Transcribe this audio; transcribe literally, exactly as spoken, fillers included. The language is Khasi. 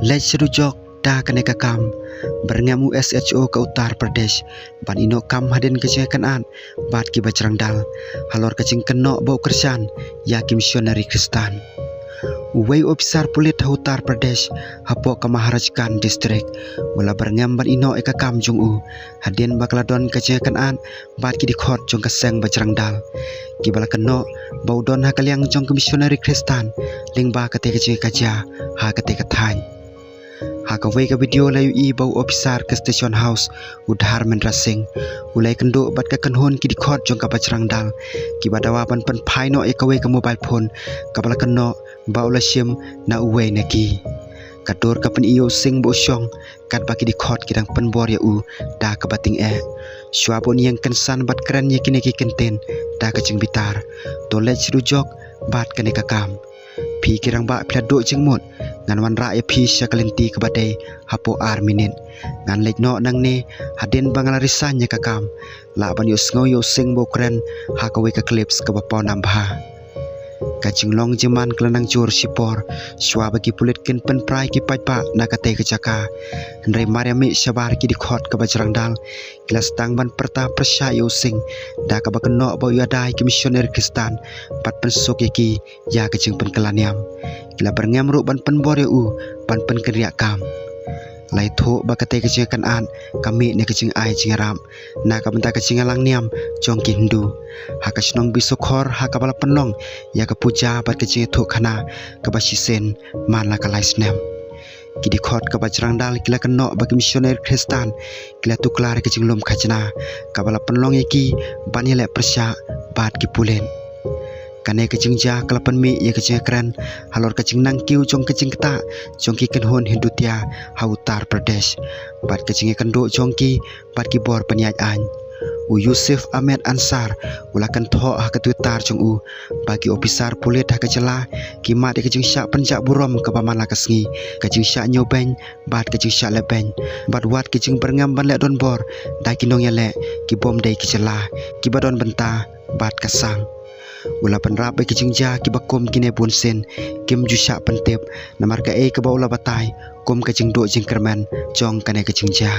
Leit sha dujok da kane ka kam, byrngem u S H O ka Uttar Pradesh ban ïehnoh kam hadien ka jingïakynad bad ki bajrangdal halor ka jingkynnoh ba u kyrshan ïa ki missionary Khristan. Uwei u ophisar pulit ha Uttar Pradesh hapoh ka Maharajganj District u la byrngem ban ïehnoh ïa ka kam jong u hadien ba ka la don ka jingïakynad bad ki dkhot jong ka seng bajrangdal kiba la kynnoh ba u don ha ka liang jong ka missionary Khristan lyngba katei ka jingïakajia ha katei ka thaiñ. Ha kawei ka video la ïohi ba u ophisar ka Station House u Dharmendra Singh u la ïakynduh bad ka kynhun ki dkhot jong ka bajrangdal kiba dawa ban pynphai noh ïa kawei ka mobile phone kaba la kynnoh ba u la shim na uwei na ki. Ka dur ka pyni ïa u Singh ba u shong katba ki dkhot ki dang pynbor ïa u da kaba tyngeh. Shuwa ba un ïeng kynsan bad kren ïa kine ki kyntien da ka jingbitar, to leit sha dujok bad kane ka kam. Phi ki rangbah phi la duh jingmut, ngan wanrah ïa phi sha ka lynti kaba dei hapoh ar minit. Ngan leit noh nangne hadien ba nga la resign ïa ka kam. Lah ban ïohsngew ïa u Singh ba u kren ha kawei ka clips kaba pawnam bha. Ka jinglong jingman ka la nang jur shipor shuwa ba ki pulit kin pynpra ïa ki paidbah na katei ka jaka. Hynrei mar ïa mih shabar ki dkhot ka bajrangdal ki la sdang ban pyrta pyrshah ïa u Singh da kaba kynnoh ba u ïada ïa ki missionary Khristan bad pynsuk ïa ki ïa ka jingpynkylla niam. Ki la byrngem ruh ban pynbor ïa u ban pynkynriah kam. La ïathuh ba katei ka jingïakynad ka mih na ka jingai jingïarap na ka bynta ka jingïalang niam jong ki Hindu ha ka shnong Biswakhor, ha kaba la pynlong ïa ka puja bad ka jingïathuhkhana kaba shisien man la ka lai snem. Ki dkhot ka bajrangdal ki la kynnoh ba ki missionary Khristan ki la tuklar ïa ka jinglum khajna kaba la pynlong ïa ki ban ïaleh pyrshah bad ki pulit. Kane ka jingjia ka la pynmih ïa ka jingkren halor ka jingnang kiew jong ka jingktah jong ki kynhun Hindutia ha Uttar Pradesh bad ka jingïakynduh jong ki bad ki bor pynïaid aiñ. U Yusuf Ahmed Ansar u la kynthoh ha ka Twitter jong u ba ki ophisar pulit ha ka jylla ki mad ïa ka jingshah pynjah burom kaba man la ka sngi, ka jingshah ñiewbeiñ bad ka jingshah lehbeiñ bad wat ka jingbyrngem ban leh donbor da ki nongïaleh ki bym dei ki jylla kiba don bynta bad ka sang. U la pynrap ba ki jingjia kiba kum kine bunsien kim ju shah pyntip namar kaei kaba u la batai kum ka jingduh jingkyrmen jong kane ka jingjia.